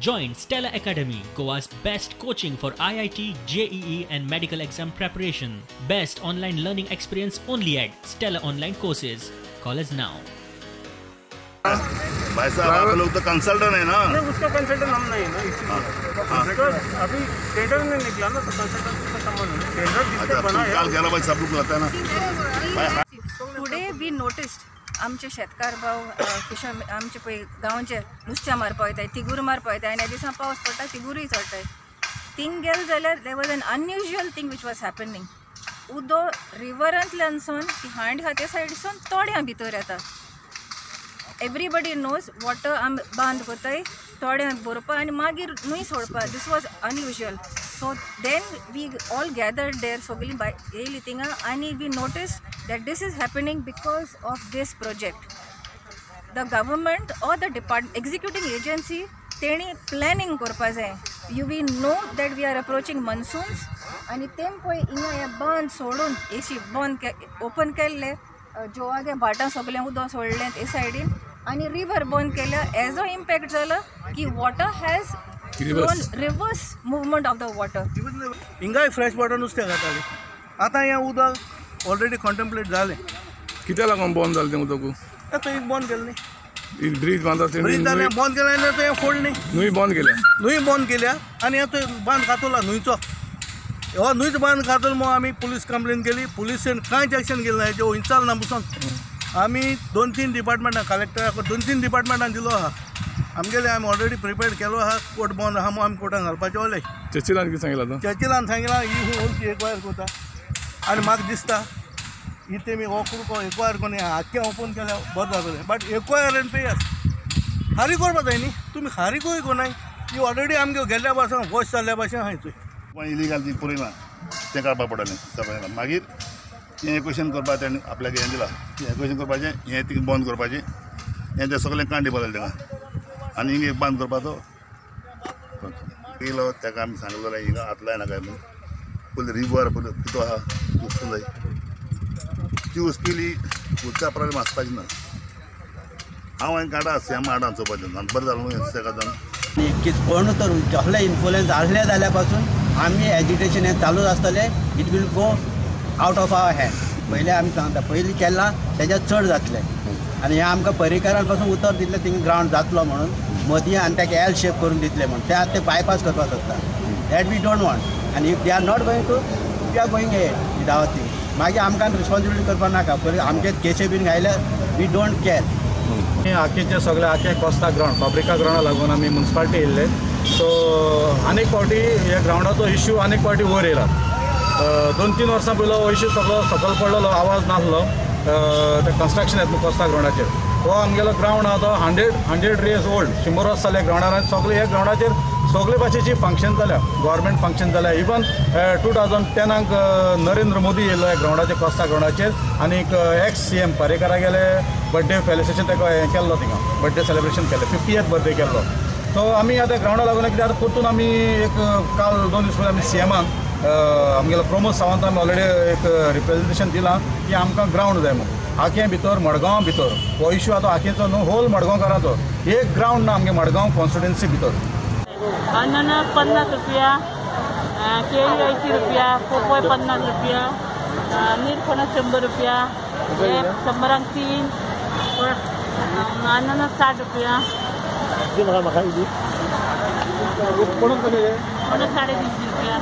Join Stella Academy, Goa's best coaching for IIT, JEE and medical exam preparation. Best online learning experience only at Stella Online Courses. Call us now. भाई साहब आप लोग तो consultant है ना? नहीं, उसका consultant हम नहीं है ना, इसीलिए उसका अभी टेंडर नहीं निकला ना, तो कंसल्टेंट का संबंध नहीं। टेंडर जिसने बनाया काल 11 बजे सब लोग आता है ना। Today we noticed आमचे शेतकार भाव फिशर आमचे पळय गांवचे नुस्त्या मारपा वयताय, तिगूर मारपा वयताय आनी ह्या दिसा पावस पडटा तिगूरूय चडटाय। थिंग गेले जाल्यार there was an unusual thing which was happening. उदो रिवरांतल्यानसून ती हांड आहा ते सायडीसून तोड्यां भितर येता। एवरीबडी नोज वॉटर आमी बांद करताय थोड्यां भरपा आनी मागीर न्हूय सोडपा। This was unusual. So then we all gathered there, सगळीं येयली थिंगा आनी we notice that this is happening because of this project. The government or the department executing agency तेणी प्लॅनिंग करपा जाय। You we know that we are approaching monsoons आनी तेम पळय हिंगा हे बांद सोडून एशी बंद ओपन केल्ले जोवागे भाटां सगळें उदक सोडलें ते सायडीन आनी रिवर बंद केल्या। एजो इम्पॅक्ट जाला की water has flown reverse movement of the water. हिंगाय fresh water नुस्तें खाताले, आतां हें उदक ऑलरेडी कॉन्टेम्पलेट जालें। कित्याक लागून बंद जालें तें उदक? आतां एक बंद केलें न्ही, ब्रीज बांदता तें ब्रीज जालें बंद केलें आनी तें फोडलें न्ही, न्हूय बंद केल्या, न्हूय बंद केल्या आनी आतां बांद खातोला न्हंयचो, हो न्हूयच बांद खातलो म्हूण आमी पुलीस कंप्लेन केली। पुलिसेन कांयच एक्शन केलें ना, हेजेर विचारलें ना पसून। आमी 2-3 डिपार्टमेंटां कलेक्टराक 2-3 डिपार्टमेंटां दिलो आहा आमगेले, आमी ऑलरेडी प्रिपेर्ड केलो आहा। कोर्ट बंद आहा म्हूण आमी कोर्टान घालपाचें उरलें। चर्चिलान कितें सांगलां आतां? चर्चिलान सांगलां ही होल एक्वायर करता आनी म्हाका दिसता ही तेमी हो कुडको एक्वायर करून आख्खें ओपन केल्यार बरें जातलें, बट एक्वायर एंड पे खारी करपा जाय न्ही, तुमी खारीकूय कोनाय। ही ऑलरेडी आमगे गेल्ल्या भाशेन वॉश जाल्ल्या भाशेन आहाय थंय। पण इलिगल ती पुरयना तें काडपा पडटलें सगळ्यांक। मागीर हें क्वेशन करपा तेणें आपल्याक हें दिलां, हें क्वेशन करपाचें, हें थिंग बंद करपाचें, हें तें सगळें कांडी बदल तेका आनी हिंग एक बंद करपाचो येयलो। तेका आमी सांगलें जाल्यार हिंगा हात लायनाका म्हणून, पयलीं रिवर पयलीं कितें आहा उस्तूंक जाय, ती उस्पिली उदका प्रॉब्लेम आसपाची ना। हांव हांवें काडा सेम हाडान चोवपाचें आनी बरें जालें न्हू तेका जावन। कोण तर कसले इन्फ्लुएन्स आसले जाल्यार पासून आमी एजिटेशन हें चालूच आसतलें। It will go out of our hand. पयलें आमी सांगता पयलीं केलां तेज्या चड जातलें आनी हें आमकां पर्रीकारान पासून उतर दितलें थिंगा ग्रावंड जातलो म्हणून मदीं आनी ताका एल शेप करून दितलें म्हणून ते आतां ते बायपास करपाक सोदता। That we don't want आनी if they are not going to we are going ahead with our thing. मागीर आमकां रिस्पॉन्सिबिलिटी करपाक नाका, पयलीं आमचे केसे बीन घायल्यार we don't care. आकेचे सगळे आके कोस्ता ग्रावंड फाब्रिका ग्रावंडा लागून आमी मुन्सिपालिटी येयल्ले। सो आनीक फावटी ह्या ग्रावंडाचो इश्यू आनीक फावटी वयर येयला। 2-3 वर्सां पयलो हो इश्यू सगळो सकयल पडलेलो, आवाज नासलो ते कन्स्ट्रक्शन येता कोस्ता ग्रावंडाचेर। हो आमगेलो ग्रावंड आहा तो 100 इयर्स ओल्ड, 100 वर्स जाले ग्रावंडार आनी सगळे ह्या ग्रावंडाचेर सगळे भाशेची फंक्शन जाल्या, गव्हर्मेंट फंक्शन जाल्या। इवन 2010 नरेंद्र मोदी येयलो ह्या ग्रावंडाचेर, कोस्ता ग्रावंडाचेर, आनीक एक्स CM पर्रीकारागेले बड्डे फेलिसिटेशन ताका हें केल्लो, थिंगा बड्डे सेलिब्रेशन केल्लें, 50th birthday केल्लो। सो आमी आतां ग्रावंडा लागून कित्याक आतां परतून आमी एक काल 2 दीस पयलीं आमी CMाक आमगेलो प्रमोद सावंत आमी ऑलरेडी एक रिप्रेजेंटेशन दिलां की आमकां ग्रावंड जाय म्हणून। आकें भितर मडगांव भितर हो इश्यू आतां आकेचो न्हू, होल मडगांवकाराचो एक ग्रावंड ना आमगे मडगांव कॉन्स्टिट्युएन्सी भितर। अननस 50 रुपया, केळी 80 रुपया, पोपय 50 रुपया, निरफणस 100 रुपया, 100 3, अननस 60 रुपया, पणस 350 रुपया,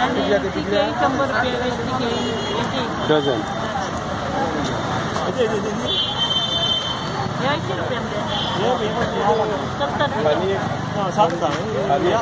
आनी ती केळी 100 रुपया, ती केळी डझन 80 रुपया, 70 रुपया।